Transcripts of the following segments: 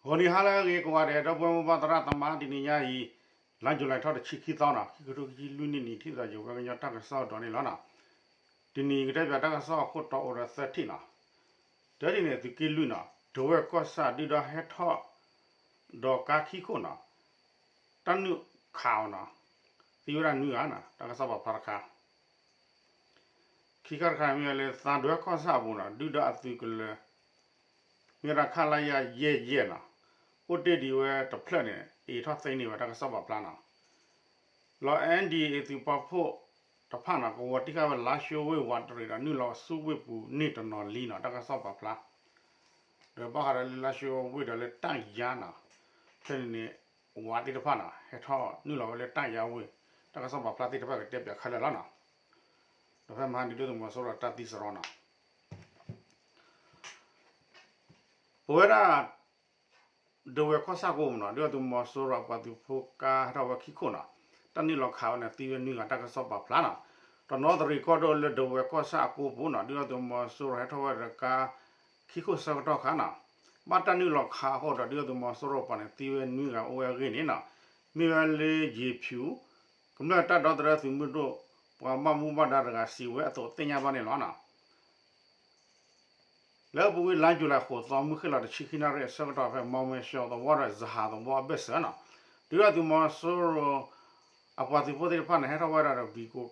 ဂီၤနံၤဟါလၢအဂ့ၤကိးဂၤဒဲး ဒီပုၢ်ဝဲၢ်မိၢ်ပၢ်သရၣ်သမါ တနံၤညါအံၤ လါယူၤလံထီၣ်တဆံခံသီနီၤ ခံကထိခံဆံလွံၢ်နံၣ်န့ၣ် ထံၣ်သးယိၤဝဲကညီတၢ်ကစီၣ်ဒီးန့ၣ်လီၤနီၤ. တနံၤကတဲပၠးတၢ်ကစီၣ်အခိၣ်တီအိၣ်ဒီးသၢထံၣ်နီၤ. တထံၣ်န့ၣ် သုးက့လွံၢ်နီၤ ဒဝဲၢ်ကီၢ်ဆၣ်ဒုၣ်ဒါဟဲထီၣ် ဒီးကါခံခိၣ်နီၤ တၢ်နုာ်ခးအီၤနီၤ သံဝဲဒၣ်နွံဂၤနီၤ တၢ်ကစီၣ်ပာ်ဖျါတခါ ခံခါတခါန့ၣ်မ့ၢ်ဝဲလၢ သံဒဝဲၢ်ကီၢ်ဆၣ်အပူၤနီၤ ဒုၣ်ဒါအသုးကလၢၤ မ့ၢ်ဝဲဒၣ် ခလရ ယဲၢ်ယဲၢ်နီၤ အိၣ်တ့ၢ်ဒံးဝဲတဖျၢၣ်န့ၣ် အ့ၣ်ထီၣ်သ့န့ၢ်ဝဲတၢ်ကစီၣ်ပာ်ဖျါနီၤ. လီၤ N D A A သုးပာ်ဖှိၣ်တဖၣ်နီၤ ကဝီၤတံၢ်ဃာ်ဝဲလါၡိဝ့ၢ်ဝးတရံးဒီး နုာ်လီၤဆူဝ့ၢ်ပူၤန့ၢ်တနီၤလံနီၤ တၢ်ကစီၣ်ပာ်ဖျါ ဒီးဘၣ်ဃးဒီးလၢလါၡိဝ့ၢ်ဒီးလၢတၢ်ယါနီၤ ဖဲန့ၣ်န့ၣ် ဝးသ့ၣ်တဖၣ်နီၤ ဟဲထီၣ်နုာ်လီၤဝဲလၢတၢ်ယါဝ့ၢ် တၢ်ကစီၣ်ပာ်ဖျါသ့ၣ်တဖၣ်ကတဲပၠးခဲလၢာ်လီၤနီၤ. ဒီးဖဲမဟါန့ၣ် ဒုၣ်ဒါသုးမီၤစိရိၤတၢ်သံစရီနီၤ ပဝဲဒၣ် ဒဝဲၢ်ကီၢ်ဆၣ်ကိးပူၤနီၤ ဒုၣ်ဒါသုးမီၤစိရိၤအပှၤသုးဖိကါဟဲထီၣ်ဝဲခံခိၣ်နီၤ တၢ်နုာ်လီၤခးဝဲန့ၣ် သံဝဲနွံဂၤ တၢ်ကစီၣ်ပာ်ဖျါနီၤ. တနီသရံၣ်ကီၢ်ဒိၣ်လၢဒဝဲၢ်ကီၢ်ဆၣ်အကိးပူၤနီၤ ဒုၣ်ဒါသုးမီၤစိရိၤဟဲထီၣ်ဝဲဒီးကါ ခံခိၣ်ဆၢကတီၢ်ခါနီၤ ဘၣ်တၢ်နုာ်လီၤခးအဃိဒီး ဒုၣ်ဒါသုးမီၤစိရိၤပှၤန့ၣ် သံဝဲနွံဂၤအိၣ်ဝဲအဂ့ၢ်န့ၣ်နီၤ မ့ၢ်ဝဲလၢယ့ၤဖၠူး ကမျၢၢ်တၢ်ဒီသဒၢသုးမုၢ်ဒိၣ် ပှၤဘၣ်မူဘၣ်ဒါတဂၤစံးဝဲအသိးသ့ၣ်ညါဘၣ်န့ၣ်လီၤနီၤ. လၢအပူၤကွံာ်လါယူၤလံဃိးသီ မုၢ်ဃ့ၢ်လီၤတဆံခံနၣ်ရံၣ်အဆၢကတီၢ်ဖဲ မီမဲၡီသဝီဒီး စဟးသဝီအဘၢၣ်စၢၤနီၤ ဒုၣ်ဒါသုးမီၤစိရိၤ အပှၤသုးဖိသ့ၣ်တဖၣ်န့ၣ် ဟဲထီၣ်ဝဲဒၣ်ဒီး ဝံ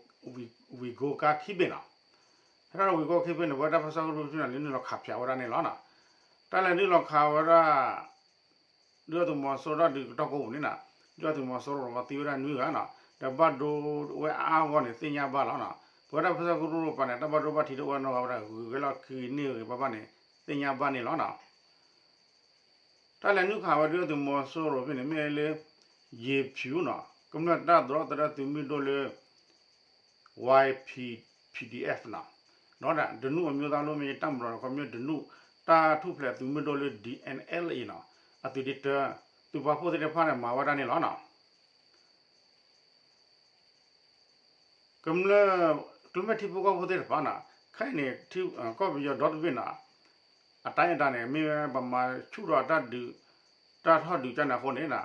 ၤကိကါခံဘ့ၣ်နီၤ ဟဲထီၣ်ဒီးဝံၤကိကါခံဘ့ၣ်န့ၣ် ပဝဲဒၣ်ဖဲဆၢကရူၢ်ဖုန့ၣ် လဲၤနုာ်လီၤခးဖၠးဝဲဒၣ်န့ၣ်လီၤနီၤ. တၢ်လဲၤနုာ်လီၤခးဝဲဒၣ် ဒုၣ်ဒါသုးမီၤစိရိၤတၢ်ဒုးကတီၢ်ကိးပူၤန့ၣ်နီၤ ဒုၣ်ဒါသုးမီၤစိရိၤပှၤသံဝဲဒၣ်နွံဂၤနီၤ ဒီးဘၣ်ဒိဝဲအါအါဂီၢ်န့ၣ် သ့ၣ်ညါဘၣ်လီၤနီၤ. ပဝဲဒၣ်ဖဲဆၢကရူၢ်ပှၤန့ၣ် တၢ်ဘၣ်ဒိဘၣ်ထံးတအိၣ်နီတဂၤဝဲဒၣ် ဂုၤဂဲၤလီၢ်ခံဂ့ၤန့ၢ်ဂ့ၤဘၣ်ဘၣ်န့ၣ် သ့ၣ်ညါဘၣ်န့ၣ်လီၤနီၤ. တၢ်လဲၤနုာ်ခးဝဲဒုၣ်ဒါသုးမီၤစိရိၤဖဲန့ၣ် မ့ၢ်လၢ ယ့ၤဖၠူးနီၤ ကမျၢၢ်တၢ်ဒီသဒၢသုးမုၢ်ဒိၣ်လၢ Y P P D F နီၤ ဒီးဒနူၣ်အမျိုးသားလွတ်မြောက်ရေးတပ်မတော် ခီပညီဒနူၣ် တၢ်ထူၣ်ဖျဲးသုးမုၢ်ဒိၣ်လၢ D N L A နီၤ အသုးဒ့တၢ သုးပာ်ဖှိၣ်သ့ၣ်တဖၣ်န့ၣ် မၤဝဲဒၣ်န့ၣ်လီၤနီၤ. ကမျၢၢ် ကမျၢၢ်ထံဖိကီၢ်ဖိသ့ၣ်တဖၣ်နီၤ ခဲအံၤန့ၣ် ကီၢ်ပယီၤဒီတဘ့ၣ်နီၤ အတိုင်းအတာန့ၣ် မ့ၢ်ဝဲပမၤဆူၣ်ဒီးတၢ်ဒုး တၢ်ထီၣ်ဒုးကၢ်န့ၣ်အဃိန့ၣ်နီၤ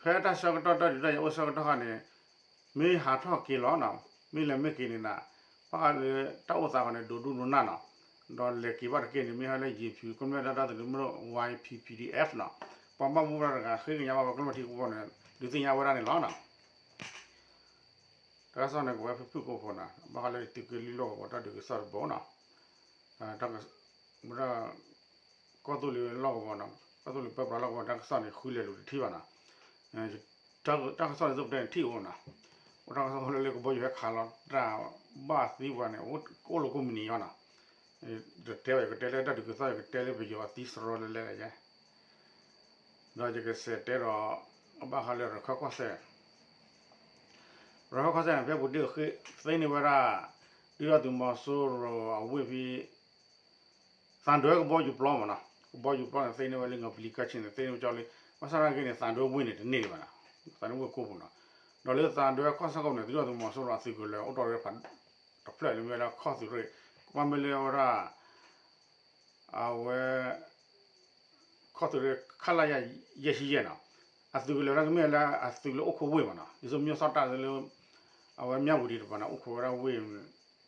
ဖဲတၢ်ဆၢကတီၢ်တၢ်ဒုးတၢ်ယၤအိၣ်ဆၢကတီၢ်ခါန့ၣ် မ့ၢ်ဟးထီၣ်က့ၤလီၤနီၤ မ့ၢ်လဲၤမ့ၢ်က့ၤန့ၣ်နီၤ ဘၣ်ဃးလၢတၢ်အိၣ်သးဃီန့ၣ် ဒိၣ်ဒိၣ်နၢ်နၢ်နီၤ ဒီးလဲၤက့ၤဘၣ်တက့ၢ်န့ၣ် မ့ၢ်ဟဲလၢယ့ၤဖၠူး ကမျၢၢ်တၢ်ဒီသဒၢသုးမုၢ်ဒိၣ် Y P P D F နီၤ ပှၤဘၣ်မူဘၣ်ဒါတဂၤဃ့ကညးဘၣ်ဝဲကမျၢၢ်ထံဖိကီၢ်ဖိန့ၣ် ဒုးသ့ၣ်ညါဝဲဒၣ်န့ၣ်လီၤနီၤ. တၢ်ကစီၣ်န့ၣ် ကဝဲဖုၣ်ဖုၣ်ကိာ်ဖိနီၤ ဘၣ်ဃးလၢသုးက့လွံၢ်လီၢ်ကဝီၤတၢ်ဒုးကစီၣ်တဘိနီၤ ဝဲဒၣ် ကီၢ်သူလ့ၤလီၢ်ကဝီၤနီၤ ကီၢ်သူလ့ၤပၢပြးလီၢ်ကဝီၤတၢ်ကစီၣ်န့ၣ် ဃုလဲၤလိာ်တထံၣ်ဘၣ်နီၤ တၢ်ကစီၣ်န့ၣ် သုပတဲန့ၣ်ထံၣ်အိၣ်နီၤ အိၣ်တၢ်ကစီၣ်အိၣ်လၢလၢကဘီယူၤဟဲခးလီၤတၢ်ဘၣ်သံပှၤန့ၣ် အိၣ်လၢကီၢ်မံၤနံၤယါနီၤ တတဲဘၣ် ယကတဲလၢတၢ်ဒုးကစီၣ် ယကတဲလၢပယီၤအသံစရီလဲၤလဲၤယါ ဒီးယကစးတဲဒီး ဘၣ်ဃးလၢရခၢၣ်ကီၢ်စဲၣ် ရခၢၣ်ကီၢ်စဲၣ်န့ၣ် ဖဲပူၤတ့ၢ်ဃ့သ့န့ၢ်ဝဲဒၣ် ဒုၣ်ဒါသုးမီၤစိရိၤအဝ့ၢ်ဖဲ သံဒွဲကဘီယူၤပျီမးနီၤ ကဘီယူၤပျီန့ၣ် သ့န့ၢ်ဝဲလၢငပလံကၢဆ့န့ၣ် သ့န့ၢ်ဝဲကၠီလံ ဘၣ်ဆၣ်သနာ်က့န့ၣ် သံဒွဲဝ့ၢ်န့ၣ် တန့ၢ်ဘၣ်နီၤ သံဒွဲဝ့ၢ်ကိးပူၤနီၤ ဒီးလၢသံဒွဲကီၢ်ဆၣ်ကိးပူၤန့ၣ် ဒုၣ်ဒါသုးမီၤစိရိၤအသုးကလၢၤအိၣ်တ့ၢ်ဝဲဖး တဖျၢၣ်လၢမ့ၢ်ဝဲဒၣ်ခီၣ်သုးရ့ၣ် ကဘၣ်မ့ၢ်လၢဝဲဒၣ် အဝဲ ခီၣ်သုးရ့ၣ် ခလရ ယဲၢ်ဆံယဲၢ်နီၤ အသုးကလၢၤတၢ်ကမ့ၢ်လၢအသုးလၢအိၣ်ခိးဝ့ၢ်မးနီၤ ဒ်သိးမၠိၣ်ဆီၣ်တၢ်လၢ အဝဲမၠၣ်ဝတံၤတပၤန့ၣ် အိၣ်ခိးဝဲဒၣ်ဝ့ၢ်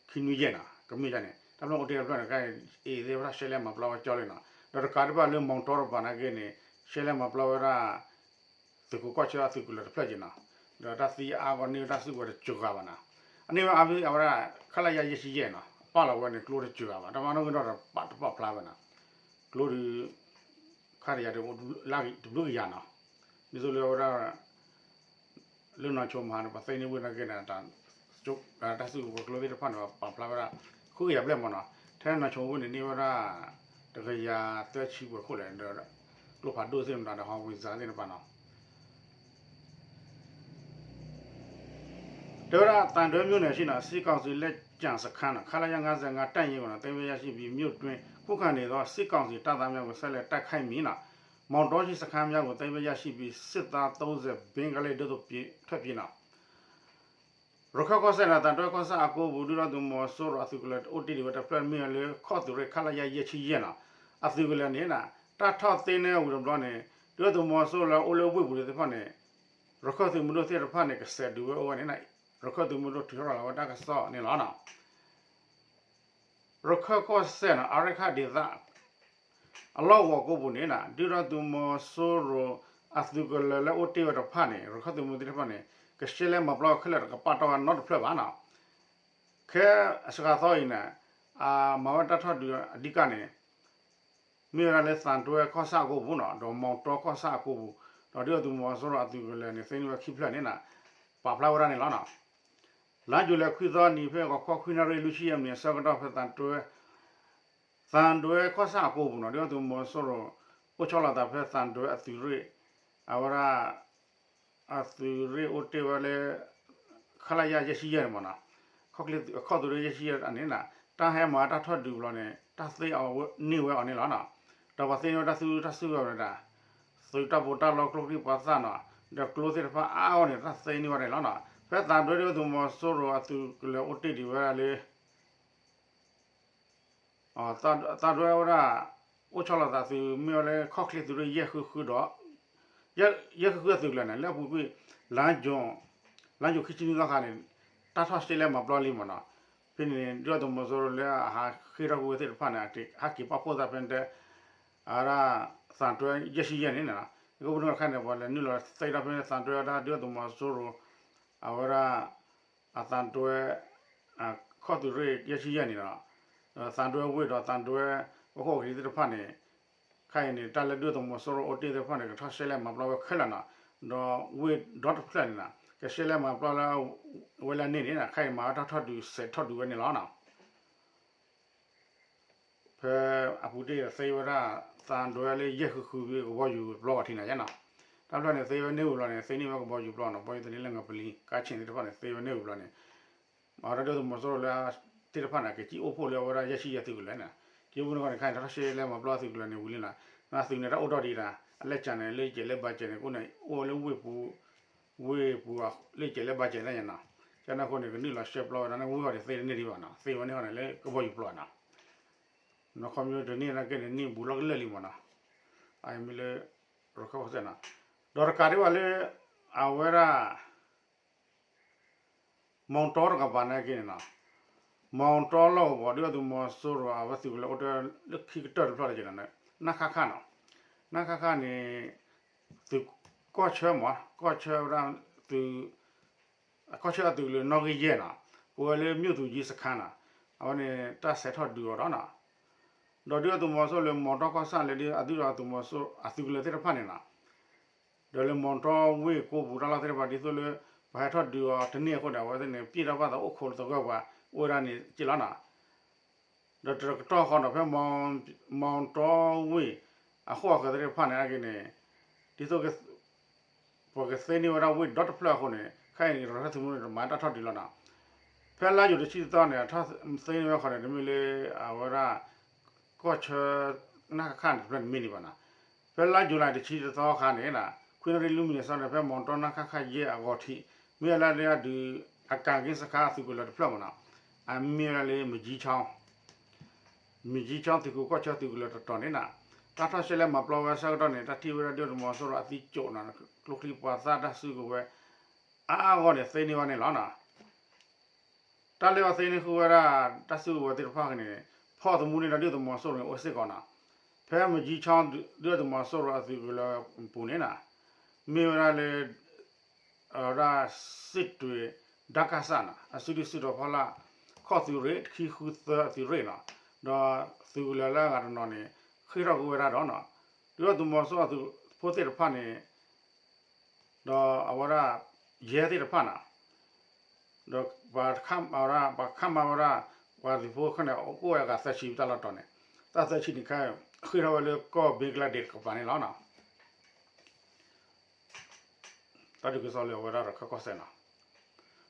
ခံနွံယဲၢ်နီၤ ကမ့ၢ်ဒ်န့ၣ် တၢ်ဖျၢၣ်အိၣ်တ့ၢ်တဖျၢၣ်န့ၣ် ကဲအ့ၣ်သ့ၣ်ဝဲဒၣ်ရှဲလဲမၤပျီဝဲကၠီလံနီၤ ဒီးတကးဒံးဘၣ်လၢမီၤတီတပၤနာ်က့န့ၣ် ရှဲလဲမၤပျီဝဲဒၣ် သုးခိးကီၢ်ဆၢအသုးကလၢၤတဖျၢၣ်က့နီၤ ဒီးတၢ်သံအါဂီၢ်န့ၢ်ဝဲတၢ်စုကဝဲၤတစှၤဘၣ်နီၤ အန့ၢ်ဝဲအါဖဲအဝဲဒၣ် ခလရ ယဲၢ်ဆံယဲၢ်နီၤ ပာ်လီၤဝဲန့ၣ် ကျိတစှၤဘၣ် တၢ်မၤနီၣ်ဂံၢ်ဒီးပာ်တပာ်ဖျါဝဲနီၤ ကျိဒုး ခါတယၤဒုး တဘျုးကယၤနီၤ ဒ်သိးလၢအဝဲဒၣ် လၢနီၢ်ဆိမဟါန့ၣ် ပှၤသ့န့ၢ်ဝ့ၢ်နာ်က့န့ၣ် တၢ်စုကဝဲၤကျိသ့ၣ်တဖၣ်န့ၣ် ပာ်ဖျါဝဲဒၣ် ဃုကယၤဘျဲၣ်မးနီၤ ထဲနီၢ်ဆိဝ့ၢ်န့ၣ် န့ၢ်ဝဲဒၣ် တကယၤသၢဆံပှဲၤခိၣ်လဲၣ်ဒီး ကျိဖးဒိၣ်သ့ၣ်တဖၣ်ဒီး ဟီဝ့ၤစါသ့ၣ်တဖၣ်နီၤ တဲဝဲဒၣ် သံတွဲမြို့နယ်ရှိ စစ်ကောင်စီလက်ကျန်စခန်း ခလရ ငါးဆယ့်ငါး တပ်ရင်းကို သိမ်းပိုက်ရရှိပြီး မြို့တွင်း ခုခံနေသော စစ်ကောင်စီတပ်သားများကို ဆက်လက်တိုက်ခိုက်မည် မောင်တောရှိ စခန်းများကို သိမ်းပိုက်ရရှိပြီး စစ်သား သုံးဆယ် ဘင်္ဂလားဒေ့ရှ် ထွက်ပြေး ရခၢၣ်ကီၢ်စဲၣ်န့ၣ် သံတွဲကီၢ်ဆၣ်အကိပူၤ ဒုၣ်ဒါသုးမီၤစိရိၤအသုးကလၢၤ အိၣ်တ့ၢ်ဒံးဝဲတဖျၢၣ်မ့ၢ်ဝဲလၢ ခီၣ်သုးရ့ၣ် ခလရ ယဲၢ်ဆံယဲၢ်နီၤ အသုးကလၢၤန့ၣ် တၢ်ထီၣ်သ့န့ၢ်ဝံၤတဘျီန့ၣ် ဒုၣ်ဒါသုးမီၤစိရိၤလၢအအိၣ်လၢဝ့ၢ်ပူၤသ့ၣ်တဖၣ်န့ၣ် ရခၢၣ်သုးမုၢ်ဒိၣ်သ့ၣ်တဖၣ်န့ၣ် ကစဲးဒုးဝဲအိၣ်ဝဲန့ၣ် ရခၢၣ်သုးမုၢ်ဒိၣ်ထုးထီၣ်လီၤဝဲတၢ်ကစီၣ်န့ၣ်လီၤ. ရခၢၣ်ကီၢ်စဲၣ်နီၤ အရခၢၣ်ဒသ အလီၢ်ကဝီၤကိးပူၤန့ၣ် ဒုၣ်ဒါသုးမီၤစိရိၤအသုးကလၢၤလၢအိၣ်တ့ၢ်ဝဲတဖၣ်န့ၣ် ရခၢၣ်သုးမုၢ်ဒိၣ်သ့ၣ်တဖၣ်န့ၣ် ကရှဲလဲမၤပျီခဲလၢာ်တကပာ်တီၢ်ဝဲနီတဖျၢၣ်ဘၣ်နီၤ. ခဲအစှၤသီအံၤန့ၣ် အမၤဝဲတၢ်ထီၣ်ဒုးအဓိကန့ၣ် မ့ၢ်ဝဲဒၣ်လၢသံတွဲကီၢ်ဆၣ်အကိးပူၤနီၤ ဒီးမီၤတီကီၢ်ဆၣ်အကိးပူၤ ဒီးဒုၣ်ဒါသုးမီၤစိရိၤအသုးကလၢၤန့ၣ် သ့န့ၢ်ဝဲခံဖျၢၣ်န့ၣ် ပာ်ဖျါဝဲဒၣ်န့ၣ်လီၤ. လါယူၤလံခွံသီနံၤ ဖဲဂီၤခီခွံနၣ်ရံၣ်လွံၢ်ဆံယဲၢ်မံးနံးအဆၢကတီၢ် ဖဲသံတွဲ သံတွဲကီၢ်ဆၣ်အကိးပူၤနီၤ ဒုၣ်ဒါသုးမီၤစိရိၤ အိၣ်ဆီလီၤသးဖဲသံတွဲအသုးရ့ၣ် အဝဲဒၣ် အသုးရ့ၣ်အိၣ်တ့ၢ်ဝဲလၢ ခလရ ယဲၢ်ဆံယဲၢ်န့ၣ်မ့ၢ်နီၤ ခီၣ်ချ့သုးရ့ၣ်ယဲၢ်ဆံယဲၢ်န့ၣ် တၢ်ဟဲမၤတၢ်ထီၣ်ဒုးဘျီန့ၣ် တၢ်သ့န့ၢ်ဝဲအီၤန့ၣ်လီၤနီၤ. ဒီးပှၤသ့န့ၢ်ဝဲတၢ်စုတၢ်စုဝဲဒၣ် သုးတၢ်ပီးတၢ်လီကျိချံမျိာ်သၣ်နီၤ ဒီးကျိသ့ၣ်တဖၣ်အါအါဂီၢ်န့ၣ် တၢ်သ့န့ၢ်ဝဲန့ၣ်လီၤနီၤ. ဖဲသံတွဲဒုၣ်ဒါသုးမီၤစိရိၤအသုးကလၢၤအိၣ်တ့ၢ်ဒံးဝဲဒၣ်လၢ သံတွဲဝဲဒၣ် အိၣ်ဆီလီၤသးသုးမ့ၢ်ဝဲလၢခီၣ်ချ့သုးရ့ၣ်ယဲၢ်ဃုဃုဒီး ယဲၢ်ဃုဃုအသုးကလၢၤန့ၣ် လၢအပူၤကွံာ် လါယူၤ လါယူၤခံဆံနွံသီခါန့ၣ် တၢ်ထီၣ်ရှဲလဲမၤပျီလံမ့ၢ်နီၤ. ဖဲန့ၣ် ဒုၣ်ဒါသုးမီၤစိရိၤလၢအဟးဃ့ထီၣ်ကွံာ်ဝဲသ့ၣ်တဖၣ်န့ၣ် ဟဲက့ၤပာ်ဖှိၣ်သးဖဲန့ၣ်တဲ အဝဲဒၣ် သံတွဲယဲၢ်ဆံယဲၢ်န့ၣ် ကပူၤနီၢ်တခါန့ၣ် ပှၤလဲၤနုာ်လီၤသ့ထီၣ်ဖဲန့ၣ် သံတွဲဝဲဒၣ်ဒုၣ်ဒါသုးမီၤစိရိၤ အဝဲဒၣ် အသံတွဲ ခီၣ်သုးရ့ၣ်ယဲၢ်ဆံယဲၢ်န့ၣ်ဒီး သံတွဲဝ့ၢ်ဒီးသံတွဲ ပခိၣ်ကရံၤသ့ၣ်တဖၣ်န့ၣ် ခဲအံၤန့ၣ် တၢ်လၢဒုၣ်ဒါသုးမီၤစိရိၤအိၣ်တ့ၢ်သ့ၣ်တဖၣ်န့ၣ် ကထီၣ်ရှဲလဲမၤပျီဝဲခဲလၢာ်နီၤ. ဒီးဝ့ၢ်ဒီတဖျၢၣ်န့ၣ် ကရှဲလဲမၤပျီလၢ ဝဲလၢန့ၣ်န့ၣ် ခဲအံၤမၤဝဲတၢ်ထီၣ်ဒုးစဲးထီၣ်ဒုးဝဲန့ၣ်လီၤနီၤ. ဖဲအပူၤတ့ၢ်သ့ဝဲဒၣ် သံတွဲလၢယဲၢ်ဃုဃုကဘီယူၤပျီဂီၤထံးန့ၣ်နီၤ. တၢ်ဖျၢၣ်န့ၣ် သ့ဝဲန့ၢ်ဝံၤဘျီန့ၣ် သ့န့ၢ်ဝဲကဘီယူၤပျီနီၤ ဘီယူၤသန့လၢငပလံၤ ကါဆ့ၣ်သ့ၣ်တဖၣ်န့ၣ် သ့ဝဲန့ၢ်ဝံၤဘျီန့ၣ် အဝဲဒၣ်ဒုၣ်ဒါသုးမီၤစိရိၤလၢ သ့ၣ်တဖၣ်န့ၣ် ကစံၣ်အိၣ်ဖှိၣ်လၢအဝဲဒၣ်ယဲၢ်ဆံယဲၢ်သုးကလၢၤန့ၣ် က့ပူၤန့ၣ်ခါန့ၣ် ခဲအံၤန့ၣ် တၢ်ထီၣ်ရှဲလဲမၤပျီသုးကလၢၤန့ၣ်ဝံၤလံနီၤ. သုးန့ၣ် တၢ်အိၣ်ထီၣ်ဒံးဒၣ် အလဲၤကၠးန့ၣ် လၢယကဲးလၢဘၣ်ကဲးန့ၣ် ကအိၣ်န့ၣ် အိၣ်ဝဲလၢဝ့ၢ်ပူၤ ဝ့ၢ်ပူၤ လၢယကဲးလၢဘၣ်ကဲးန့ၣ်နီၤ. ကန့ၣ်အဃိန့ၣ် ကနုာ်လီၤရှဲပျီဝဲဒၣ်န့ၣ် ဝ့ၢ်အီၤန့ၣ် သ့တန့ၢ်ဒံးဘၣ်နီၤ သ့ဝဲန့ၣ်ဃီန့ၣ် လၢကဘီယူၤပျီနီၤ. နီၢ်ခီမ့ၢ်တန့ၢ်နာ်က့န့ၣ် န့ၢ်ဘူးလီၤကလၢာ်လံမ့ၢ်နီၤ. အမ့ၢ်လၢ ရခၢၣ်ကီၢ်စဲၣ်နီၤ. ဒီးတကးဒံးဘၣ်လၢ အဝဲဒၣ် မီၤတီတကပၤနာ်က့န့ၣ်နီၤ. မီၤတီလီၢ်ကဝီၤ ဒုၣ်ဒါသုးမီၤစိရိၤ အဝဲသုးကလၢၤအိၣ်တ့ၢ်လၢခံကတၢၢ်တဖျၢၣ်လၢက့န့ၣ် နခခနီၤ. နခခန့ၣ် သုးကီၢ်ဆၢမ့ၢ် ကီၢ်ဆၢဝဲဒၣ် သုး ကီၢ်ဆၢအသုးကလၢၤနီၣ်ဂံၢ်ယဲၢ်နီၤ,ကိးဝဲလၢ မြို့သူကြီးစခန်းနီၤ, အဝဲန့ၣ် တၢ်ဆဲးထီၣ်ဒုးအီၤဒီးနီၤ, ဒီးဒုၣ်ဒါသုးမီၤစိရိၤလၢ မီၤတီကီၢ်ဆၣ်လၢဒုၣ်ဒါသုးမီၤစိရိၤအသုးကလၢၤသ့ၣ်တဖၣ်န့ၣ်နီၤ, ဒီးလၢမီၤတီဝ့ၢ်ကိးပူၤတၢ်လီၢ်သ့ၣ်တဖၣ် ဒ်သိးလၢ ပှၤဟဲထီၣ်ဒုးအီၤတန့ၢ်အဃိဒီး အဝဲသ့ၣ်န့ၣ် ပျံၢ်တၢ်ဘၣ်သးအိၣ်ခိးသဂၢၢ်ပှၤ အိၣ်ဝဲဒၣ်န့ၣ်က့လီၤနီၤ. ဒီးတကတီၢ်ဃီနီၤ ဖဲ မီၤတီဝ့ၢ် အဃိအဃၢၤသ့ၣ်တဖၣ်န့ၣ် အဂ့ၢ်န့ၣ် ဒ်သိး ပှၤကသ့န့ၢ်ဝဲဒၣ်ဝ့ၢ်ဒီတဖျၢၣ်အဃိန့ၣ် ခဲအံၤန့ၣ် ရခၢၣ်သုးမုၢ်န့ၣ် တမၤတၢ်ထီၣ်ဒုးလီၤနီၤ. ဖဲလါယူၤတဆံသီန့ၣ် အထီၣ်သ့န့ၢ်ဝဲဃီန့ၣ် တမ့ၢ်လၢ အဝဲဒၣ် ကီၢ်ဆၢ နခခန့ၣ်တဖျၢၣ်န့ၣ်မ့ၢ်န့ၣ်ဘၣ်နီၤ. ဖဲလါယူၤလံတဆံတသီအခါန့ၣ် ခွံနၣ်ရံၣ်လွံၢ်မံးနံးအဆၢန့ၣ် ဖဲမီၤတီနခခယဲၢ်အဂီၤထံး မ့ၢ်ဝဲဒၣ်လၢအဒုး အကၣ်က့စခါသုးကလၢၤတဖျၢၣ်မ့ၢ်နီၤ, အမ့ၢ်ဝဲဒၣ်လၢ မကံချောင်း မကံချောင်းသုးခိၣ်ကီၢ်ဆၢသုးကလၢၤတတီၤန့ၣ်နီၤ, တၢ်ထီၣ်ရှဲလဲမၤပျီဝဲအဆၢကတီၢ်န့ၣ် တၢ်ထံၣ်ဝဲဒၣ်ဒုၣ်ဒါသုးမီၤစိရိၤအသံကၠိးနီၤ, ကျိချံမျိာ်သၣ်တၢ်စုကဝဲၤ အါအါဂီၢ်န့ၣ် သ့န့ၢ်ဝဲန့ၣ်လီၤနီၤ. တၢ်လၢအသ့န့ၢ်ဃုာ်ဝဲဒၣ် တၢ်စုကဝဲၤသ့ၣ်တဖၣ်န့ၣ် ဖီၣ်သမူန့ၢ်ဒီးဒုၣ်ဒါသုးမီၤစိရိၤန့ၣ် အိၣ်စ့ၢ်ကီးနီၤ. ဖဲမကံချောင်း ဒုၣ်ဒါသုးမီၤစိရိၤအသုးကလၢၤပူၤန့ၣ်နီၤ, မ့ၢ်ဝဲဒၣ်လၢ အဝဲဒၣ် စစ်တွေ ဒကစ နီၤ, အစုဒုၣ်စုတီၤဖီလာ် ခီၣ်သုးရ့ၣ် တခံဃုသၢအသုးရ့ၣ်နီၤ, ဒီးသုးကလၢၤလၢအဂၤတနီၤန့ၣ် ဃ့ၢ်ထီၣ်ကွံာ်ဝဲဒၣ်ဒီးနီၤ, ဒုၣ်ဒါသုးမီၤစိရိၤအသုးဖိသ့ၣ်တဖၣ်န့ၣ် ဒီးအဝဲဒၣ် ရဲသ့ၣ်တဖၣ်နီၤ, ဒီးပှၤခးမၤဝဲဒၣ် ပှၤခးမၤဝဲဒၣ် ပှၤသုးဖိခဲန့ၣ် အိၣ်ဝဲအဂၤသၢဆံတၢ်လီၢ်တတီၤန့ၣ်, တၢ်သၢဆံန့ၣ်ခဲ ဃ့ၢ်ထီၣ်ဝဲလၢကီၢ်ဘ့ကလါဒ့းတကပၤန့ၣ်လီၤနီၤ. တၢ်ဒုးကစီၣ်လၢအဝဲဒၣ်ရခၢၣ်ကီၢ်စဲၣ်နီၤ,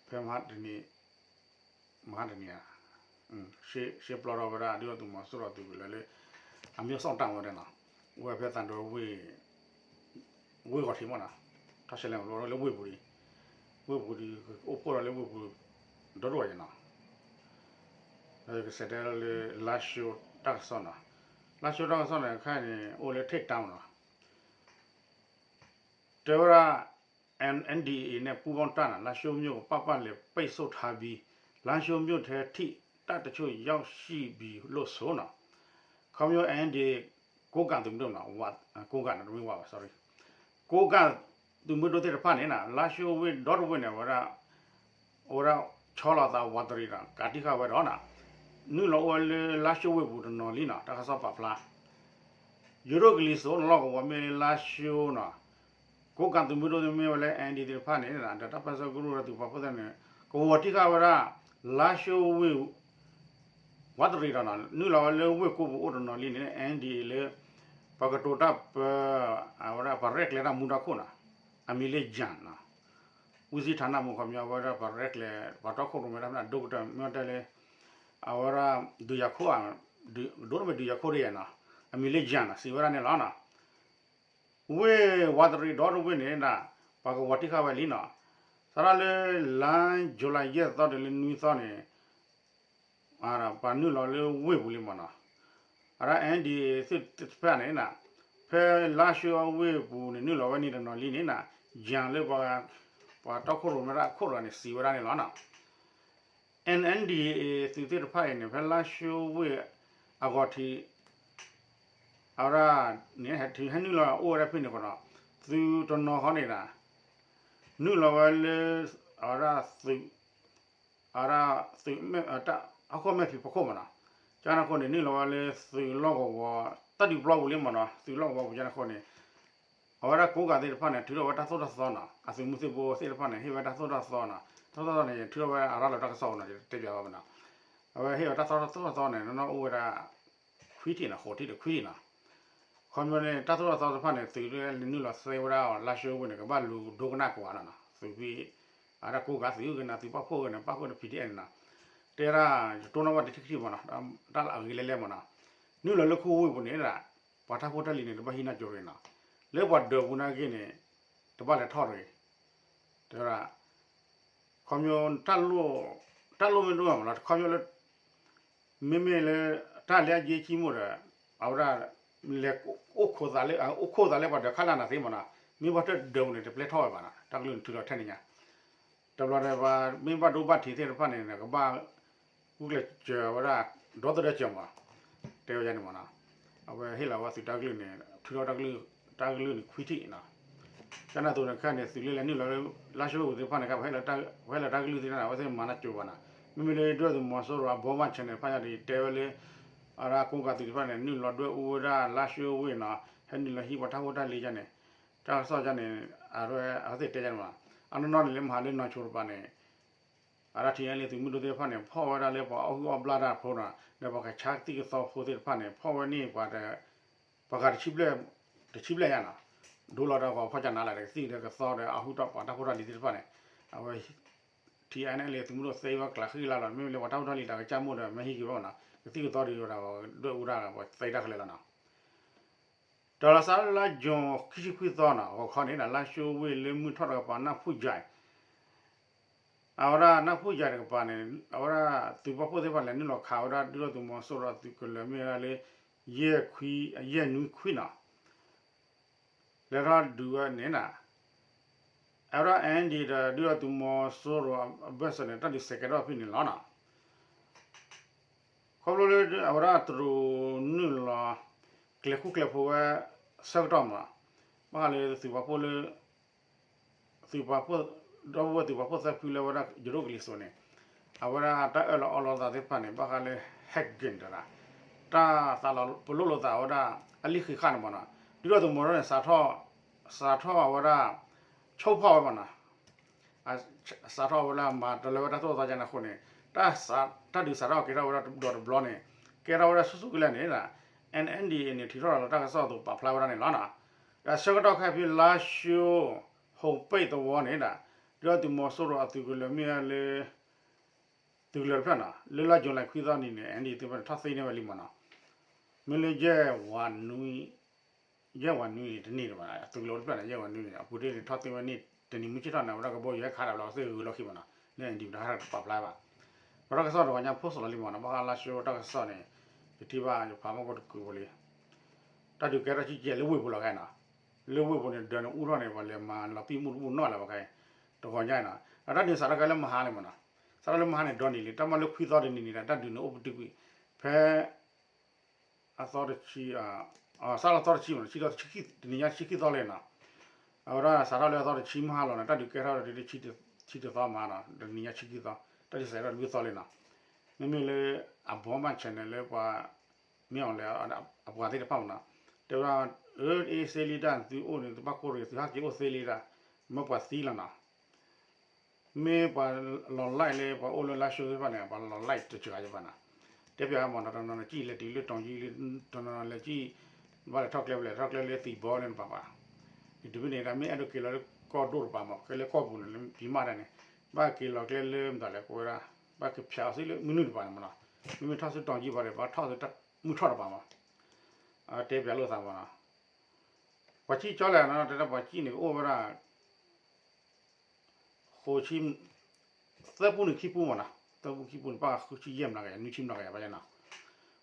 ဖဲမဟါတနံၤ မဟါတနံၤဧါ, ရှဲပျီထီၣ်ဝဲဒၣ် ဒုၣ်ဒါသုးမီၤစိရိၤသုးကလၢၤလၢ အမံၤစီၣ်တၢ်ဝဲဒၣ်နီၤ, အိၣ်ဝဲဖဲသံတွဲဝ့ၢ် ဝ့ၢ်ဂီၤထံးမ့ၢ်နီၤ, ထီၣ်ရှဲလဲမၤပျီလၢဝ့ၢ်ပူၤဒံး, ဝ့ၢ်ပူၤဒံး အိၣ်ဖှိၣ်ဒီးလၢဝ့ၢ်ပူၤ ဒီဒိၣ်အံၤနီၤ, ဒီးကစဲးတဲလၢ လါၡိတၢ်ကစီၣ်နီၤ, လါၡိတၢ်ကစီၣ်န့ၣ် ခဲအံၤန့ၣ် အိၣ်လၢ Take Down နီၤ, တဲဝဲဒၣ် เอ็นเอ็นดีเอ နဲ့ ပူးပေါင်းတပ် နော် လားရှိုးမြို့ကို ပတ်ပတ်လည်ပိတ်ဆို့ထားပြီး လားရှိုးမြို့ထဲထိ တပ်တချို့ရောက်ရှိပြီလို့ဆို နော်, ခီဖျိ เอ็นเอ็นดีเอ ကိုးကန့်သုးမုၢ်ဒိၣ် နော် ဝါ ကိုးကန့် နော် တမ့ၢ်ဝါဘၣ် sorry, ကိုးကန့်သုးမုၢ်ဒိၣ်သ့ၣ်တဖၣ်န့ၣ် လါရှိုးဝ့ၢ်ဒီတဝ့ၢ်န့ၣ် အဝဲဒၣ် အဝဲဒၣ်ဆီလီၤသးဝးတရံးဒီး ကးတံာ်ဃာ်ဝဲဒီး နုာ်လီၤအိၣ်ဝဲလၢလါရှိုးဝ့ၢ်ပူၤတနီၤလံနီၤ တၢ်ကစီၣ်ပာ်ဖျါ ယိၤဒိၣ်ကလံၤစိးလီၢ်ကဝီၤမ့ၢ်လါရှိုးနီၤ, ကိးကးသုးမုၢ်ဒိၣ်မ့ၢ်ဝဲလၢ အၣ်အၣ်ဒီသ့ၣ်တဖၣ်န့ၣ် ဒီးတၢ်ပၢဆှၢကရူၢ်ဒီးသုးပာ်ဖှိၣ်သ့ၣ်န့ၣ် ကဝီၤတံၢ်ဃာ်ဝဲဒၣ် လါရှိုးဝ့ၢ် ဝးတရံးဒီးနီၤ နုာ်လီၤဝဲလၢဝ့ၢ်ကိးပူၤအိၣ်တနီၤလံန့ၣ် အၣ်အၣ်ဒီလၢ ပကတိၤတၢ်ပၢ အဝဲဒၣ် ပရဲၣ်ကျဲၤတၢ်မူတၢ်ခိၣ်နီၤ အမံၤလၢ ယၣ် နီၤ, ဝံသံးထးနၣ်မူ ခီပညီ အဝဲဒၣ်ပရဲၣ်ကျဲၤ ပှၤတီခိၣ်ရိၣ်မဲတၢ်ဖဲဒၣ် ဒိကတၢၢ် မ့ၢ်တဲလၢ အဝဲဒၣ် ဒုးယၤခိၣ် ဒိၣ်တမ့ၢ်ဒုးယၤခိၣ်ဒ်ယၤနီၤ အမံၤလၢ ယၣ် နီၤ စံးဝဲဒၣ်န့ၣ်လီၤ. ဝ့ၢ်ဝးတရံးဒီတဝ့ၢ်န့ၣ် ပှၤကဝီၤတံၢ်ဃာ်ဝဲလံနီၤ, စးထီၣ်လၢ လါယူၤလံယဲၢ်သီ တုၤလၢနွံသီန့ၣ် ပှၤနုာ်လီၤလၢဝ့ၢ်ပူၤလံမ့ၢ်နီၤ, အဒၣ် အၣ်အၣ်ဒီသ့ၣ်တဖၣ်န့ၣ် ဖဲလါရှိုးအဝ့ၢ်ပူၤန့ၣ် နုာ်လီၤဝဲန့ၣ်တနီၤလံန့ၣ် ယၣ် လၢ ပှၤတီခိၣ်ရိၣ်မဲတၢ်အခိၣ်တဂၤန့ၣ် စံးဝဲဒၣ်န့ၣ်လီၤ. အၣ်အၣ်ဒီအသုးသ့ၣ်တဖၣ်အံၤန့ၣ် ဖဲလါရှိုးဝ့ၢ်အဂီၤထံး အဝဲဒၣ်န့ၣ် ဟဲနုာ်လီၤအိၣ်ဝဲဒၣ်ဖဲန့ၣ်ဃီနီၤ, သုးတနီၤဃီန့ၣ် နုာ်လီၤဝဲလၢ အဝဲဒၣ်သုး အဝဲဒၣ်သုး ဟီၣ်ခိၣ်မဲာ်ဖံးဖီခိၣ်မ့ၢ်နီၤ, ကန့ၣ်အဃိန့ၣ် နုာ်လီၤဝဲလၢသုးလီၢ်ကဝီၤ တၢ်ဒုးပျီပူၤလံမ့ၢ်နီၤ, သုးလီၢ်ကဝီၤပူၤကန့ၣ်အဃိန့ၣ် အဝဲဒၣ်ကိးကးသ့ၣ်တဖၣ်န့ၣ် ထုးထီၣ်ဝဲတၢ်သိၣ်တၢ်သီနီၤ, အသုးမုၢ်သံၣ်ဘိသ့ၣ်တဖၣ်န့ၣ် ဟ့ၣ်ဝဲတၢ်သိၣ်တၢ်သီနီၤ, တၢ်သိၣ်တၢ်သီန့ၣ် ထုးထီၣ်ဝဲအရၢၢ်လီၤတၢ်ကစီၣ်နီၤ ယတဲပၠးဘၣ်မ့ၢ်နီၤ, အဝဲဟ့ၣ်ဝဲတၢ်သိၣ်တၢ်သီန့ၣ် နီၢ်နီၢ်အိၣ်ဝဲဒၣ် ခွံထံၣ်နီၤ ဃိးထံၣ်ဒီးခွံထံၣ်နီၤ, ခီဖျိန့ၣ် တၢ်သိၣ်တၢ်သီတဖၣ်န့ၣ် သုးဒ်လဲၣ်နုာ်လီၤသ့ဝဲဒၣ်အီၤ လါရှိုးဝ့ၢ်န့ၣ် ကဘၣ်လူၤဒိကနၣ်ကိးဂၤလီၤနီၤ, သုးဖံ အဝဲဒၣ်ကိးကးသုးကနၤ သုးပာ်ဖှိၣ်ကနၤ ပာ်ဖှိၣ်န့ၣ် ပီၣ်အ့ၣ်အ့ၣ်န့ၣ်နီၤ, တဲဒၣ် ယတိၢ်နီၣ်ဘၣ်တထံၣ်ခံထံၣ်မ့ၢ်နီၤ, တၢ်အဂ့ၤလဲၣ်လဲၣ်မ့ၢ်နီၤ, နုာ်လီၤလၢခိဝ့ၢ်ပူၤန့ၣ် ပှၤတၢ်ဖိတၢ်လံၤန့ၣ် တဘၣ်ဟံးနီၢ်ကၠိရ့ၤနီၤ, လၢပှၤဒၢးပူၤနာ်က့န့ၣ် တဘၣ်လဲၤထီၣ်ရ့ၤ တဲဝဲဒၣ် ခီဖျိ တၢ်လိၣ်မ့ၢ်ဒိၣ်မးလီၤ ခီဖျိလၢ မ့မ့ၢ်လၢ တၢ်လၢအယ့ကံမိၣ်ဒီး အဝဲဒၣ် လဲၤအိၣ်ခိးသးလၢ အိၣ်ခိးသးလၢပှၤဒၢးခါလၢနၤသ့မ့ၢ်နီၤ, မ့ၢ်ဘၣ်တၢ်ဒၢးပူၤန့ၣ် တပျဲထီၣ်ဝဲဘၣ်နီၤ, တၢ်ကလုၢ်န့ၣ်ထုးထီၣ်ထဲန့ၣ်ညါ, တဘျီဒီး ပှၤမ့ၢ်ဘၣ်ဒိဘၣ်ထံးသ့ၣ်တဖၣ်န့ၣ် ကဘၣ် ဂုာ်ကျဲးစၢးဝဲဒၣ် ဒီသဒၢစၢၤမး, တဲဝဲန့ၣ်မ့ၢ်နီၤ, အဝဲဟ့ၣ်လီၤဝဲသုးတၢ်ကလုၢ်န့ၣ် ထုးထီၣ်တၢ်ကလုၢ်န့ၣ်ခွံထံၣ်နီၤ, ကန့ၣ်အသိးန့ၣ် ခဲအံၤန့ၣ် သုးလၢလဲၤနုာ်လီၤလၢ လါရှိုးဝ့ၢ်ပူၤသ့ၣ်တဖၣ်န့ၣ် ကဘၣ်ဟ့ၣ်လီၤတၢ်ကလုၢ်သ့ၣ်တဖၣ်န့ၣ် အဝဲသ့ၣ်မၤနီၢ်ကၠိဘၣ်နီၤ, မ့မ့ၢ်လၢဒုၣ်ဒါသုးမီၤစိရိၤအဘီမးဆဲးန့ၣ် ဖးယၤဒ်တဲဝဲလၢ အဝဲဒၣ်ကိးကးသုးတဖၣ်န့ၣ် နုာ်လီၤဒွဲၣ်အူဝဲဒၣ်လါရှိုးဝ့ၢ်နီၤ, ဟဲနုာ်လီၤဟံးပှၤတၢ်ဖိတၢ်လံၤန့ၣ်, တၢ်ကစီၣ်န့ၣ် အဝဲသ့ၣ်တဲန့ၣ်မး, အနီၢ်နီၢ်န့ၣ်လၢမဟါလၢနီၢ်ကၠိတပၤန့ၣ် အဝဲဒၣ် ထံၣ်အဲလ့ သုးမုၢ်ဒိၣ်သ့ၣ်တဖၣ်န့ၣ် ဖီၣ်ဝဲဒၣ်လၢပှၤအီၣ်ဟုၣ်အီၣ်ဘျၣ်တၢ်ဖိနီၤ, ဒီးပှၤကဆါကသံၣ်ကသီဖိသ့ၣ်တဖၣ်န့ၣ် ဖီၣ်ဝဲန့ၢ်ပှၤ ပှၤဂၤတဆံဘျဲၣ်ညါနီၤ, ဒိလီၤဒီးပှၤဖီၣ်ကနါလၢ ကသံၣ်ဒီးကသီဒီးအီၣ်ဟုၣ်တၢ်ပှၤတၢ်ဖိတၢ်လံၤသ့ၣ်တဖၣ်န့ၣ်, အဝဲ ထံၣ်အဲလ့ သုးမုၢ်ဒိၣ်သ့ဝဲကျးဃံလၤလီၤ, မ့မ့ၢ်လၢပှၤတၢ်ဖိတၢ်လံၤတၢ်ကစၢ်မိၣ်ဒီး မ့ၢ်ဟံးက့ၤဝဲနီၤ, ကသံၣ်ကသီဒီးဝဲဒၣ် ဒွဲၣ်အူဒၣ်ပှၤသ့တၢ်ခဲလၢာ်လီၤနီၤ. ဒီးလီၤစးလၢလါယူၤခံဆံခွံသီနီၤ ဂီၤခီန့ၣ် လါရှိုးဝ့ၢ်လၢမုၢ်ထီၣ်တကပၤ နၢ်ဖူၣ်ယါ အဝဲဒၣ် နၢ်ဖူၣ်ယါတကပၤန့ၣ် အဝဲဒၣ်သုးပာ်ဖှိၣ်သ့ၣ်တဖၣ်လဲၤနုာ်လီၤခးဝဲဒၣ် ဒုၣ်ဒါသုးမီၤစိရိၤအသုးကလၢၤမ့ၢ်ဝဲဒၣ်လၢ ယဲၢ်ခွံ ယဲၢ်နွံခွံနီၤ, လဲၤထီၣ်ဒုးဝဲန့ၣ် အဝဲဒၣ် အၣ်အၣ်ဒီ ဒီးဒုၣ်ဒါသုးမီၤစိရိၤအဘၢၣ်စၢၤန့ၣ် တၢ်ဒုးစဲးကဲထီၣ်ဖဲန့ၣ်လီၤနီၤ. ခီဖျိလၢ အဝဲဒၣ်တရူးနုာ်လီၤ ကျဲၤဃူကျဲၤဖိးဝဲ ဆၢကတီၢ်မး ဘၣ်ဃးလၢသုးပာ်ဖှိၣ်လၢ သုးပာ်ဖှိၣ် ဒီပုၢ်ဝဲၢ်သုးပာ်ဖှိၣ်သၢဖုလၢဝဲဒၣ်ယိၤဒိၣ်ကလံၤစိးန့ၣ် အဝဲဒၣ်တၢ်အၢၣ်လီၤအီလီၤသးသ့ၣ်တဖၣ်န့ၣ် ဘၣ်ဃးလၢ ဟဲက့ၤတရၣ် တၢ်သးလီၤပလိၣ်လိာ်သးဝဲဒၣ် အလံာ်ဃံးဃာ်န့ၣ်မးနီၤ ဒုၣ်ဒါသုးမီၤစိရိၤန့ၣ် စးထီၣ် စးထီၣ်အဝဲဒၣ် ဆိဖီၣ်ဝဲမးနီၤ စးထီၣ်ဝဲဒၣ်မၤတလၢဝဲတၢ်သိၣ်တၢ်သီကန့ၣ်အဃိန့ၣ် တၢ်ဒုးစးထီၣ်ကဲထီၣ်ဝဲဒၣ်ဒီးတဘျီန့ၣ် ကဲထီၣ်ဝဲဒၣ်ဆူၣ်ဆူၣ်ကလဲာ်န့ၣ် အၣ်အၣ်ဒီအံၤန့ၣ် ထုးထီၣ်လီၤတၢ်ကစီၣ်အသိးပာ်ဖျါဝဲဒၣ်န့ၣ်လီၤ. ဒီးဆၢကတီၢ်ခဲအံၤဖဲလါၡိ ဟိးပ့ၣ်သဝီန့ၣ်ဒီး ဒုၣ်ဒါသုးမီၤစိရိၤအသုးကလၢၤမ့ၢ်ဝဲလၢ သုးကလၢၤတဖျၢၣ်န့ၣ် လၢလါယူၤလံခွံသီနံၤန့ၣ် အၣ်အၣ်ဒီသ့ၣ်တဖၣ်န့ၣ် ထီၣ်သ့န့ၢ်ဝဲလံမးနီၤ မ့ၢ်လၢယဲၢ်ဝးနွံ ယဲၢ်ဝးနွံန့ၣ်တန့ၢ်ဒံးဘၣ် သုးကလၢၤအိၣ်တဖျၢၣ်န့ၣ် ယဲၢ်ဝးနွံန့ၣ် အပူၤတ့ၢ်န့ၣ် ထီၣ်သ့ဝဲန့ၢ်တနံၤမုၢ်ဆ့ၣ်ထီၣ်န့ၣ် အဝဲဒၣ်ကဘီယူၤဟဲခးတၢ်ဘျီသ့ၣ်ဂုၤလီၢ်ခံမးနီၤ လၢအၣ်အၣ်ဒီပတဟးပာ်ဖျါဘၣ် ပတၢ်ကစီၣ်တဂီၤညါဖိစီလီၤလံမးနီၤ ဘၣ်ဃးလါၡိတၢ်ကစီၣ်န့ၣ် ယထံၣ်ဘၣ်ယဖးမီၢ်ကိတကုးဖိလံ တၢ်ဒုးကဲထီၣ်ဆံကဲလၢဝ့ၢ်ပူၤလီၤခဲနီၤ, လၢဝ့ၢ်ပူၤန့ၣ် ဒၢးန့ၣ်အူထီၣ်န့ၣ် ပှၤလဲၤမၤလီၤပံာ်မူတဘူၣ်နီၢ်လၢၤဘၣ်ခဲအံၤ, တဂီၤညါနီၤ, အတၢ်ဒုးစးထီၣ်ကဲလၢမဟါလံမ့ၢ်နီၤ, စးထီၣ်လၢမဟါန့ၣ် ဒီနံၤလံ တၢ်မၤလၢခွံသီတနံၤန့ၣ်ဒီး တၢ်ဒုးန့ၣ်အိၣ်ပတုာ်ကွံာ်, ဖဲ အသီတဆံ စးထီၣ်သီတဆံမ့ၢ်နီၤ, တနံၤညါတဆံခံသီလံနီၤ, အဝဲဒၣ်စးထီၣ်လၢအသီတဆံမဟါလီၤန့ၣ် တၢ်ဒုးကဲထီၣ်ဒီးတဆံတသီမးနီၤ, တနံၤညါတဆံခံသီ, တၢ်ဒုးစးထီၣ်လွံၢ်သီလံနီၤ, မ့မ့ၢ်လၢ အဘီမး channel လၢပှၤ မ့ၢ်အီၤလဲၣ် အပှၤသ့ၣ်တဖၣ်မ့ၢ်နီၤ, တဲဝဲဒၣ် အၢ အ့စ့လံတၢ်သုအိၣ်န့ၣ် သုဘၣ်ကိၢ်ရ့ၣ် သုဟးက့ၤအိၣ်သ့လံတၢ်, မ့ၢ်ပှၤသံလီၤနီၤ, မ့ၢ်ပှၤလီၤ like လၢပှၤအိၣ်လၢ live show သ့ၣ်တဖၣ်န့ၣ် ပှၤလီၤ like တစှၤယဘၣ်နီၤ, တဲပၠးမ့ၢ်နီၤ တနီၤနီၤ ကံၣ်လဲၤတုၤလၢတီၤယံလံ, တနီၤနီၤလဲၤကံၣ် ဘၣ်လဲၤထီၣ်ကျဲ လဲၤထီၣ်ကျဲလၢသံၣ်ဘီလၢနပၤပၤ, ယတုၤဖဲန့ၣ် တၢ်မ့ၢ်အဲၣ်ဒိးက့ၤလီၤလၢကီၢ်ဒိၣ်တပၤမ့ၢ် ကဲလၢကီၢ်ပူၤန့ၣ် လၢပံမးတၢ်န့ၣ်, ဘၣ်က့ၤလီၤကျဲလၢမတၤလဲၣ် ကိးဝဲဒၣ်, ဘၣ်က့ၤဖၠးအီၤသ့လၢမုၢ်နုာ်တပၤန့ၣ်မ့ၢ်နီၤ, မ့မ့ၢ်ထီၣ်ဆူတီၤယံဘၣ်ဒီး ဘၣ်ထီၣ်ဆူမုၢ်ထီၣ်တပၤမ့ၢ်, တဲပၠးလိာ်သးမ့ၢ်နီၤ, ပှၤကံၣ်ကၠီလဲၣ်နီၤ တဲဒၣ်ပှၤကံၣ်န့ၣ် ကအိၣ်ဝဲဒၣ် ဃိးဆံ, သၢပူန့ၣ်ခံပူမ့ၢ်နီၤ, သၢပူခံပူန့ၣ် ပၣ်ဃုဆံယဲၢ်မ့ၢ်နီၤ ကယၤနွံဆံမ့ၢ်နီၤ ကယၤဘၣ်ယဲနီၤ,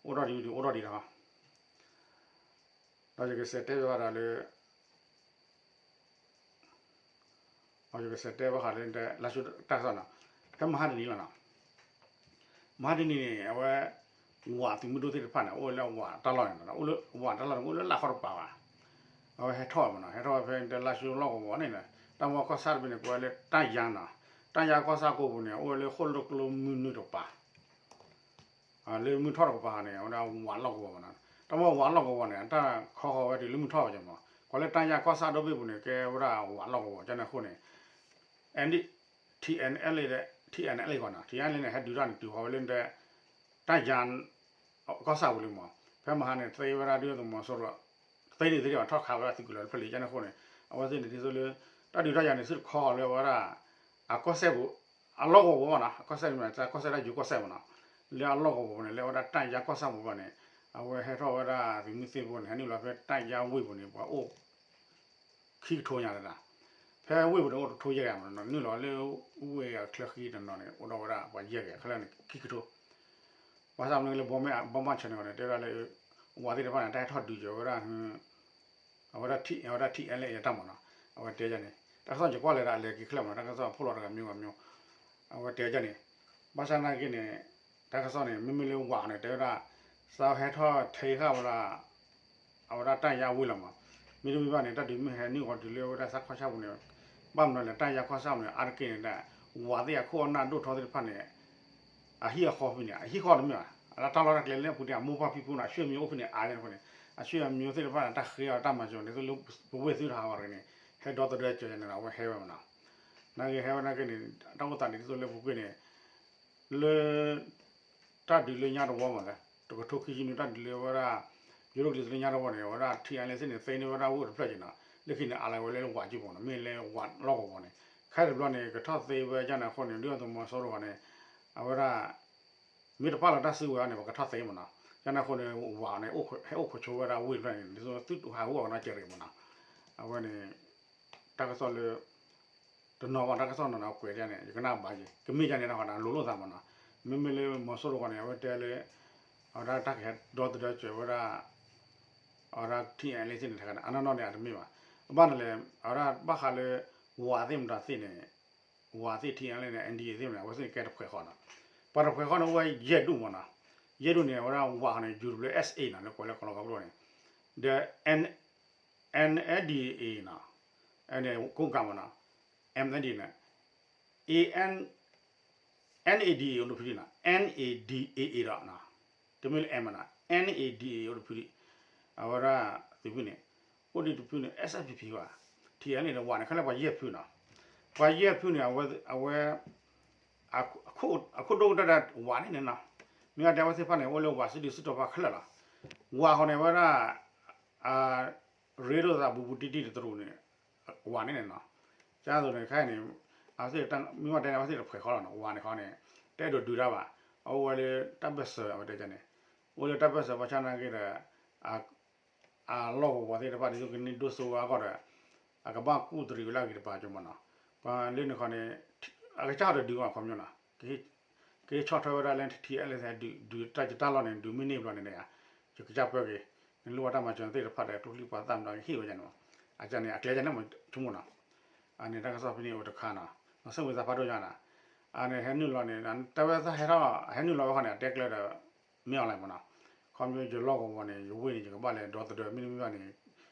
အိၣ်ထီၣ်ဒံးဒံး အိၣ်ထီၣ်ဒံးဒီး, ဒီးယကစံးတဲဘၣ်ဒီးလၢ ယကစံးတဲဘၣ်ဃးလၢ လၢဆူတၢ်ကစီၣ်နီၤ, ဖဲမဟါတနံၤလီၤနီၤ, မဟါတနံၤန့ၣ် အဝဲ ဝးသုးမုၢ်ဒိၣ်သ့ၣ်တဖၣ်န့ၣ် အိၣ်လၢဝးတၢ်လီၢ်န့ၣ် ဝးတၢ်လီၢ်န့ၣ် အိၣ်လၢလၢဃီတပၤဘၣ်, အဝဲဟဲထီၣ်မ့ၢ်နီၤ ဟဲထီၣ်ဝဲဖဲတၢ်လၢဆူလီၢ်ကဝီၤန့ၣ်, တၢ်မ့ၢ်ကီၢ်ဆၣ်တဘ့ၣ်န့ၣ် ကိးဝဲလၢတၢ်ယါနီၤ, တၢ်ယါကီၢ်ဆၣ်ကိးပူၤန့ၣ် အိၣ်ဝဲလၢဃိၣ်လိၣ်ကျိမုၢ်နုာ်တပၤ လၢမုၢ်ထီၣ်တကပၤန့ၣ် အဝဲဒၣ်ဝးလီၢ်ကဝီၤမ့ၢ်နီၤ, တၢ်မ့ၢ်ဝးလီၢ်ကဝီၤန့ၣ် တၢ်ခီဃီၤဝဲတုၤလၢမုၢ်ထီၣ်ဝဲကမ့ၢ်, ကွၢ်လၢတၢ်ယါကီၢ်ဆၣ်ဒိၣ်ဘ့ၣ်ပူၤန့ၣ် ကဲဝဲဒၣ်ဝးလီၢ်ကဝီၤ ကန့ၣ်အဃိန့ၣ် TNLA ဒီး TNLA ဂီၢ်နီၤ TNLA န့ၣ် ဟဲဒုးတၢ်န့ၣ် တုၤဃီၤဝဲလၢ တၢ်ယါ ကီၢ်ဆၣ်ပူၤလံမ့ၢ်, ဖဲမဟါန့ၣ် သ့ဝဲဒၣ်ဒုၣ်ဒါသုးမီၤစိရိၤ သ့န့ၣ်သ့ဒံးဘၣ် ထီၣ်ခးဝဲဒၣ်သုးကလၢၤတဖျၢၣ်လံ ကန့ၣ်အဃိန့ၣ် အဝဲသ့ၣ်န့ၣ်ဒ်သိးလၢ တၢ်ဒုးတၢ်ယၤန့ၣ် သုတခီလၢဝဲဒၣ် အကီၢ်စဲၣ်ပူၤ အလီၢ်ကဝီၤမ့ၢ်နီၤ အကီၢ်စဲၣ်န့ၣ် ကီၢ်စဲၣ်ဒၣ်ယိၤကီၢ်စဲၣ်မ့ၢ်နီၤ, လၢအလီၢ်ကဝီၤပူၤန့ၣ် လၢဝဲဒၣ်တၢ်ယါကီၢ်ဆၣ်ပူၤဘၣ်န့ၣ် အဝဲဟဲထီၣ်ဝဲဒၣ်သုးမုၢ်သ့ၣ်ဖိန့ၣ် ဟဲနုာ်လီၤဖဲတၢ်ယါဝ့ၢ်ပူၤန့ၣ် ပှၤအိၣ် ခံကထိညါတဒၣ်, ဖဲဝ့ၢ်ပူၤန့ၣ် အိၣ်တကထိယဲၢ်ဂၤမ့ၢ်နီၤ နုာ်လီၤလၢဝ့ၢ်အချၢဃံတနီၤန့ၣ် အိၣ်ဒီးဝဲဒၣ်ပှၤယဲၢ်ဂၤ ခဲလၢာ်န့ၣ် ခံကထိ, ဘၣ်ဆၣ်မနုၤလၢ ဘီမး ဘီမး channel န့ၣ် တဲဝဲဒၣ်လၢ ဝးသ့ၣ်တဖၣ်န့ၣ် တၢ်ဟဲထီၣ်ဒုးကၢၤဝဲဒၣ် အဝဲဒၣ် အဝဲဒၣ် TNLA အတၢ်မ့ၢ်နီၤ, အဝဲတဲဒ်န့ၣ် တၢ်ကစီၣ်ယကွၢ်လဲၤဒၣ်အလဲၤက့ၤခဲလၢာ်မ့ၢ်နီၤ တၢ်ကစီၣ်ဖိလီၤတဂၤမံၤဂၤမံၤ, အဝဲတဲဒ်န့ၣ်, ဘၣ်ဆၣ်နာ်က့န့ၣ် တၢ်ကစီၣ်န့ၣ် မ့မ့ၢ်လၢဝးန့ၣ် တဲဝဲဒၣ် စးဟဲထီၣ်ထဲဃာ်ဝဲဒၣ် အဝဲဒၣ်တၢ်ယါဝ့ၢ်လီၤမး, မ့တမ့ၢ်ဘၣ်န့ၣ် တၢ်ဒုးမ့ၢ်ဟဲနုာ်ဃီၤတုၤလၢအဝဲဒၣ်စးခီၣ်ဆၣ်ပူၤန့ၣ်, ဘၣ်မနုၤလဲၣ် တၢ်ယါကီၢ်ဆၣ်ပူၤန့ၣ် အါတက့ၢ်န့ၣ်ဒၣ် ဝးသ့ၣ်အခိၣ်အနၢ်ဒိၣ်ထီသ့ၣ်တဖၣ်န့ၣ် အဟံၣ်အဃီဖဲန့ၣ် အဟံၣ်ဃီတမ့ၢ်ဘၣ် အတၢ်လီၢ်တၢ်ကျဲလၢအပူၤန့ၣ် အမိၢ်ပၢ်ဖံဖုန့ၣ် အဆွေမျိုးအိၣ်ဖဲန့ၣ် အါန့ၣ်အဃိန့ၣ် အဆွေမျိုးသ့ၣ်တဖၣ်န့ၣ် တၢ်ဃ့အီၤတၢ်မၤစၢၤန့ၣ် သိးလၢပဝ့ၢ်သုတဟးဂီၤတဂ့ၤန့ၣ် ဟဲဒီသဒၢစၢၤန့ၣ်ဒီး အဝဲဟဲဝဲမ့ၢ်နီၤ, နာ်က့ဟဲဝဲနာ်က့န့ၣ် တၢ်အိၣ်သးန့ၣ် ဒ်သိးလၢပူၤကွံာ်န့ၣ် လၢ တၢ်ဒုးလၢညါတဝီမးလဲၣ် တကထိခံဆံနွံ တၢ်ဒုးလၢဝဲဒၣ် ယိၤဒိၣ်ကလံၤသ့ၣ်လၢညါတဝီန့ၣ် အဝဲဒၣ် ထံၣ်အါလဲၣ်သ့ၣ်န့ၣ် သ့န့ၢ်ဝဲဒၣ်ဝ့ၢ်တဖျၢၣ်က့ၤနီၤ လၢခံန့ၣ် အါလဲၣ်ဝဲလၢဝးကံၢ်ပူၤနီၤ မ့ၢ်လၢဝးလီၢ်ကဝီၤန့ၣ် ခဲအံၤတဘျီန့ၣ် ကထီၣ်သ့ဝဲဒၣ်န့ၣ်အဃိန့ၣ် ဒုၣ်ဒါသုးမီၤစိရိၤန့ၣ် အဝဲဒၣ် မ့ၢ်တပာ်လီၤတၢ်စုကဝဲၤန့ၣ် ပကထီၣ်သ့မ့ၢ်နီၤ ကန့ၣ်အဃိန့ၣ် ဝးန့ၣ် ဟဲအိၣ်ခိးဆိဝဲဒၣ်ဝ့ၢ်တဖျၢၣ်န့ၣ် ဒ်သိးသုတဟးဂီၤကနီၣ်ကဲၤတဂ့ၤမ့ၢ်နီၤ အဝဲန့ၣ် တၢ်ကစီၣ်လၢ တနီၤဘၣ်တၢ်ကစီၣ်နီၤနီၤကွဲးဒ်န့ၣ် ယကနၣ်ဘၣ်က့ၤ ကမ့ၢ်ဒ်န့ၣ်တၢ်ဃီန့ၣ် လိၤလိာ်သးမ့ၢ်နီၤ မ့မ့ၢ်လၢမီၤစိရိၤတခီန့ၣ် အဝဲတဲလၢ အဝဲဒၣ်တၢ်ကဟဲဒီသဒၢစၢၤဝဲဒၣ် အဝဲဒၣ် ထံၣ်အါလဲၣ်သ့ၣ်န့ၣ် တခါန့ၣ် အနီၢ်နီၢ်န့ၣ် အတမ့ၢ်ဘၣ် အဘၣ်န့ၣ်လဲၣ် အဝဲဒၣ်ဘၣ်ဃးလၢ ဝးသ့ၣ်မတၤသ့ၣ်န့ၣ် ဝးသ့ၣ် ထံၣ်အါလဲၣ်န့ၣ် NDAA သ့ၣ်န့ၣ် အဝဲသ့ၣ်န့ၣ်ကဲတဖှဲးဃီနီၤ ပှၤတဖှဲးဃီန့ၣ် အိၣ်ဝဲယဲၢ်ဒူၣ်မ့ၢ်နီၤ ယဲၢ်ဒူၣ်န့ၣ် အဝဲဒၣ်ဝးဃီန့ၣ် ယူၤတဘျၢ SA နီၤ လၢကွဲးလၢကီၢ်လီၤကီၢ်ကျိန့ၣ် ဒီး NLD နီၤ အဲန့ၣ် ကိးကးမ့ၢ်နီၤ MND န့ၣ် AN NADA အိၣ်တဖုန့ၣ် NADAA ဒီး တမ့ၢ်လၢ M နီၤ NADA အိၣ်တဖု အဝဲဒၣ်သုးဖုန့ၣ် အိၣ်ဒံးတဖုန့ၣ် SSPP ဘၣ် ထံၣ်အါလဲၣ်န့ၣ် ဝးန့ၣ် ခဲလၢာ်ပှၤယဲၢ်ဖုနီၤ ပှၤယဲၢ်ဖုန့ၣ် အဝဲ အဝဲ အခိၣ်ဒိၣ်ကတၢၢ်ဒီးဝးန့ၣ်န့ၣ်နီၤ မ့ၢ်အတဲဝဲသ့ၣ်တဖၣ်န့ၣ် အိၣ်လၢဝးစုဒုးစုတီၤပှၤခဲလၢာ်လီၤ ဝးဃီန့ၣ် အဝဲဒၣ် ရ့လိာ်သးဘူးဘူးတံၢ်တံၢ်တတရူးန့ၣ် ဝးန့ၣ်န့ၣ်နီၤ ကသိးန့ၣ် ခဲအံၤန့ၣ် အဝဲသ့ၣ် မ့ၢ်ဝဲတဲန့ၣ် အဝဲသ့ၣ်တဖှဲးဃီလီၤနီၤ ဝးန့ၣ်ဃီန့ၣ် တအဲၣ်ဒိးဒုးတၢ်ဘၣ် အအိၣ်ဝဲလၢတၢ်ဘၢၣ်စၢၤ အဝဲတဲန့ၣ် အိၣ်လၢတၢ်ဘၢၣ်စၢၤဘၣ်ဆၣ်နာ်က့ဒီး အလီၢ်ကဝီၤသ့ၣ်တဖၣ် ဒ်သိးကန့ၢ်ဒိၣ်စိဝဲအဂီၢ်ဒီး အကဘၣ်ကူၣ်တရံးဝဲလၢအဂ့ၤတပၤကမ့ၢ်နီၤ ပှၤလၢန့ၣ်ခီန့ၣ် အကစၢ်ဒီးဒုးဘၣ်ခီပညီနီၤ ကဟ့ၣ်ဆီၣ်ထွဲဝဲဒၣ်လၢ ထံၣ်အါလဲၣ်သ့ၣ် ဒုးတၢ်ယတၢ်လီၢ်န့ၣ် ဒုးမ့ၢ်န့ၢ်ဘျီန့ၣ် ယကစၢ်ပၢက့ၤ နလိၣ်ဘၣ်တၢ်မၤစၢၤသ့ၣ်တဖၣ်ဒီး ကျိချံမျိာ်သၣ်မတၤဟ့ၣ်ဝဲန့ၣ်မး, အန့ၣ် အကျဲန့ၣ်မး ဆိကမိၣ်နီၤ, အန့ၣ် တၢ်ကစီၣ်ဖဲန့ၣ်အိၣ်တခါနီၤ, လီၤစ့ၣ်ဝံၤသးဖးဒိၣ်ညါနီၤ, အန့ၣ် ဟဲနုာ်လီၤန့ၣ် တဲဝဲသးဟဲထီၣ် ဟဲနုာ်လီၤဝဲဃီန့ၣ် အတဲကျဲဒီး မ့ၢ်အီၤလဲၣ်မးနီၤ, ခီဖျိယလီၢ်ကဝီၤန့ၣ် ယဝ့ၢ်န့ၣ် ယကဘၣ်လဲၤဒီသဒၢ မ့တမ့ၢ်ဘၣ်န့ၣ်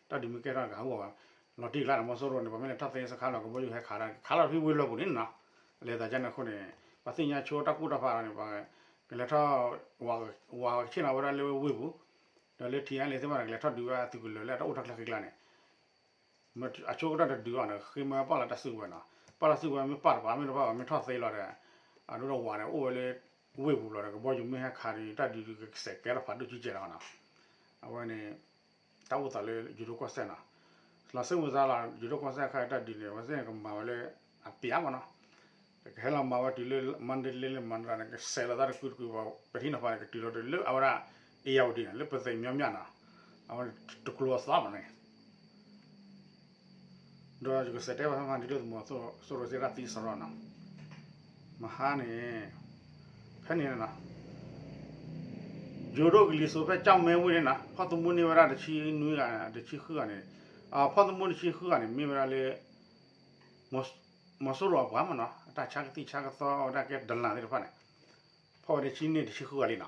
တၢ်ဒုးမ့ၢ်ကဲထီၣ်န့ၣ် ကဟးဂီၤဘၣ်, လီၤတံၢ်ကျါန့ၣ် မီၤစိရိၤန့ၣ် ပှၤမ့ၢ်လဲၤထီၣ်သ့စခါလီၤ ကဘီယူၤဟဲခးတၢ် ခးလီၤဖဲဝ့ၢ်လီၢ်ပူၤန့ၣ်နီၤ, အလဲၤသးကန့ၣ်အဃိန့ၣ် ပှၤသ့ၣ်ညါဆိတၢ်ကူၣ်တၢ်ဖးလီၤန့ၣ် ပှၤကလဲၤထီၣ် ဝၤကဆ့ၣ်နီၤဝဲဒၣ်လၢဝ့ၢ်ပူၤ, ဒီးလၢထံၣ်အါလံၤသ့ၣ်မးန့ၣ် ကလဲၤထီၣ်ဒုးဝဲအသုးကလၢၤလၢအတၢ်အိၣ်ထီၣ်ချၢဃ့ကျါန့ၣ် အဆိကတၢၢ်တဒုးအီၤန့ၣ် ဃ့မၢပာ်လီၤတၢ်စုကဝဲၤနီၤ, ပာ်လီၤစုကဝဲၤမ့ၢ်ပာ်တပၤ မ့ၢ်တပာ်ဘၣ် မ့ၢ်ထီၣ်သ့လီၤဒီး အဒိဒီးဝၤန့ၣ် အိၣ်ဝဲလၢဝ့ၢ်ပူၤလီၤဒီး ကဘီယူၤမ့ၢ်ဟဲခးဒီး တၢ်ဒုးဒုးကစဲးကဲထီၣ်ဖးဒိၣ်ကံကဲလီၤနီၤ, အဝဲန့ၣ် တၢ်အိၣ်သးလၢယိၤဒိၣ်ကီၢ်စဲၣ်နီၤ, လီၤစ့ၣ်ဝံၤသးလီၤ ယိၤဒိၣ်ကီၢ်စဲၣ်အခါတၢ်ဒုးန့ၣ် အဝဲသ့ၣ်န့ၣ်ကမၤဝဲလၢ အပျးမးနီၤ, ကဟဲလီၤမၤဝဲတုၤလၢ မန္တလေး လၢမန္တလေးန့ၣ် ကစဲးလီၤသးတကုာ်တကုာ် ပထံၣ်နီၤဖးန့ၣ် ကတုၤလီၤတုၤလၢအဝဲဒၣ် အ့ၣ်ယၣ်ဝတံၤန့ၣ် လၢပသ့ၣ်မညီမျၢ်နီၤ, အဝဲတကျိၤအသီမးန့ၣ် ဒီးယကစံးတဲဘၣ်ဖဲမဟါန့ၣ် ဒုၣ်ဒါသုးမီၤစိရိၤစ့ၢ်ကီးသံစရီနီၤ, မဟါန့ၣ် ဖဲန့ၣ်နီၤ, ယိၤဒိၣ်ကလံၤစိးဖဲကၠီၣ်မဲဝ့ၢ်န့ၣ်နီၤ ဖီၣ်သမူန့ၢ်ဝဲဒၣ်တဆံနွံဂၤ တဆံဃုဂၤန့ၣ်, ဖီၣ်သမူတဆံဃုဂၤန့ၣ် မ့ၢ်ဝဲဒၣ်လၢ မီၤစိရိၤအပှၤမးနီၤ အတၢ်ဆါကသံၣ်ဆါကသီဝဲဒၣ်ကဲဒလၣ်သ့ၣ်တဖၣ်န့ၣ်, ဖီၣ်ဝဲတဆံန့ၢ်တဆံဃုဂၤလံနီၤ, လၢ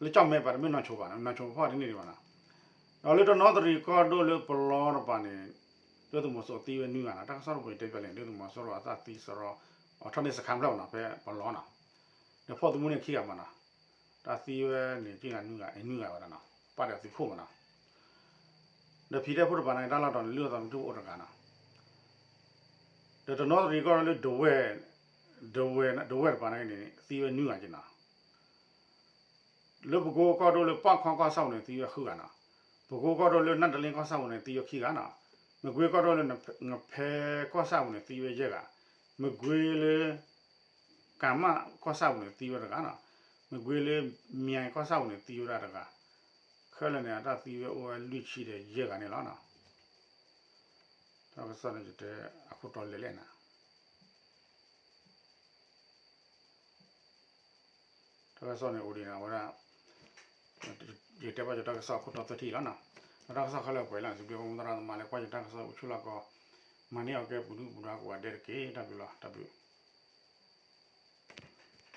ကၠီၣ်မဲပှၤတမ့ၢ်နီၢ်ဆိဘၣ် နီၢ်ဆိဖီၣ်တန့ၢ်ဒံးဘၣ်နီၤ, ဒီးလၢတနီသရံၣ်ကီၢ်ဒိၣ်လၢပလီတပၤန့ၣ် ဒုၣ်ဒါသုးမီၤစိရိၤသံဝဲနွံဂၤနီၤ, တၢ်ကစီၣ်တပူၤတဲပျးလဲၣ် ဒုၣ်ဒါသုးမီၤစိရိၤအသးသံစရီ အီၤထီၣ်န့ၢ်စခါဖျၢၣ်မးနီၤ ဖဲပလီနီၤ, ဒီးဖီၣ်သမူန့ၢ်ခံဂၤမးနီၤ, တၢ်သံဝဲန့ၣ် ကနွံဂၤ နွံဂၤဝဲဒၣ်နီၤ ပၣ်ဒီးသုးခိၣ်မးနီၤ, ဒီးဖံတဲဖိတပၤန့ၣ် တၢ်လီၢ်တတီၤန့ၣ် လုၢ်အီၣ်သးမ့ၢ်တအိၣ်တဂၤနီၤ, ဒီးတနီသရံၣ်ကီၢ်ဒိၣ်လၢ ဒဝဲၢ် ဒဝဲၢ်တပၤန့ၣ် သံဝဲနွံဂၤက့နီၤ, လၢပကိကီၢ်ဒိၣ်လၢပၣ်ခီကီၢ်ဆၣ်ပူၤန့ၣ် သံဝဲဃုဂၤနီၤ, ပကိကီၢ်ဒိၣ်လၢနၢ်တလ့ကီၢ်ဆၣ်ပူၤန့ၣ် သံဝဲခံဂၤနီၤ, မကွ့ကီၢ်ဒိၣ်လၢ ငဖဲကီၢ်ဆၣ်ပူၤန့ၣ် သံဝဲယဲၢ်ဂၤ, မကွ့လၢ ကၣ်မၣ်ကီၢ်ဆၣ်ပူၤန့ၣ် သံဝဲတဂၤနီၤ, မကွ့လၢ မၠဲၣ်ကီၢ်ဆၣ်ပူၤန့ၣ် သံဝဲဒၣ်တဂၤ, ခဲလၢာ်န့ၣ် အတၢ်သံဝဲအိၣ်ဝဲလွံၢ်ဆံဒီးယဲၢ်ဂၤန့ၣ်လီၤနီၤ. တၢ်ကစီၣ်န့ၣ် ယတဲအခိၣ်တီလဲၣ်လဲၣ်နၤ, တၢ်ကစီၣ်န့ၣ်အိၣ်ဒံးန့ၣ် အဝဲဒၣ် ယတဲဘၣ်ယတၢ်ကစီၣ်အခိၣ်တီသၢထံၣ်လီၤနီၤ, ဒီးတၢ်ကစီၣ်ခဲလၢာ်ပှဲၤလီၤ စံးဘျုးပမူသရၣ်သမါလၢကွၢ်ယတၢ်ကစီၣ်အိၣ်ဆူၣ်လီၢ်ကီၢ်, မၤန့ၢ်အီၤကဲပူၤဒုၣ်ပူၤဒါကိးဂၤဒဲးတက့ၢ်. တၢ်ဘျုးလီၤ တၢ်ဘျုး